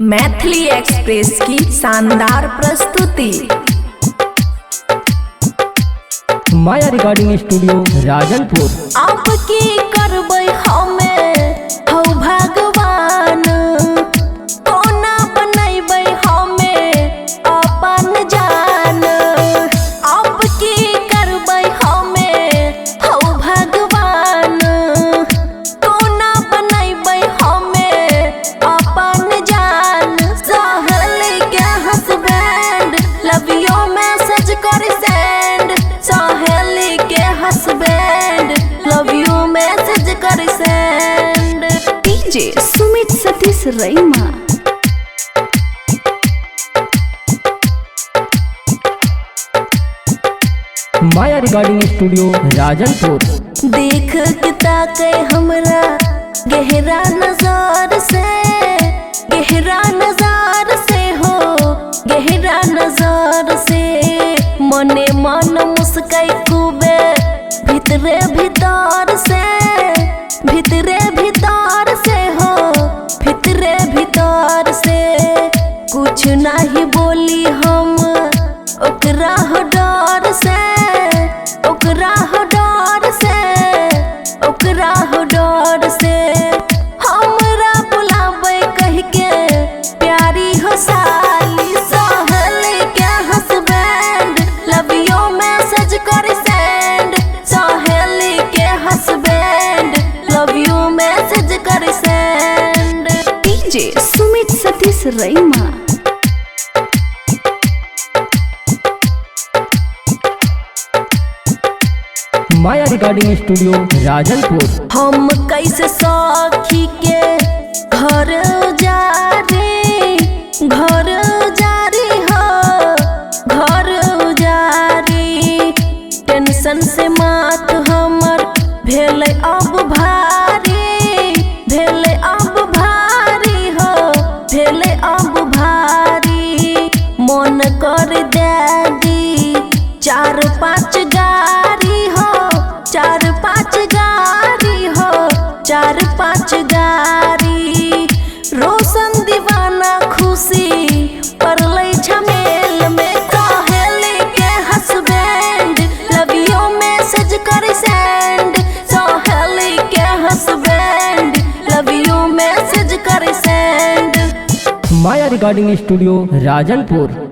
Maithili express की शानदार प्रस्तुति। माया recording studio Rajanpur. अब की करबै हमे हौ भगवान, कोना बनैबै हमे अपन जान। अब की करबै हमे हौ भगवान, कोना बनैबै हमे अपन जान। सहेली के हस्बैंड लव you message कर सेंड, सहेली के हस्बैंड लव you message कर send. DJ Sumit Satish Raima. Maya recording studio Rajanpur. देख के ताके हमरा गहरा नजर से, गहरा नजर से हो गहरा नजर से। मने मन मुस्काई खूबे भीतरे भीतर से, भीतरे भीतर से हो भीतरे भीतर से। कुछ नहीं बोली हम ओकरा हो डर से, ओकरा हो डर से, ओकरा हो डर से। हमरा बुलाबै कह के प्यारी हो साली। सहेली के हस्बैंड लव you message कर सेंड, सहेली के हस्बैंड लव you message कर send. DJ Sumit Satish Raima. Maya recording studio Rajanpur. हम कैसे सखी के घर जा रे, घर जा रे हो घर जा रे। टेंशन से माथ हमर भेलै अब भारी, भेलै अब भारी हो भेलै अब भारी। मन कर दे दी चार पाँच गारी हो, चार पाँच गारी हो, चार पाँच गारी। रोशन दीवाना खुशी पड़लै झमेल में। सहेली के हस्बैंड लव you message कर सेंड, सहेली के हस्बैंड लव you message कर send. Maya recording studio Rajanpur.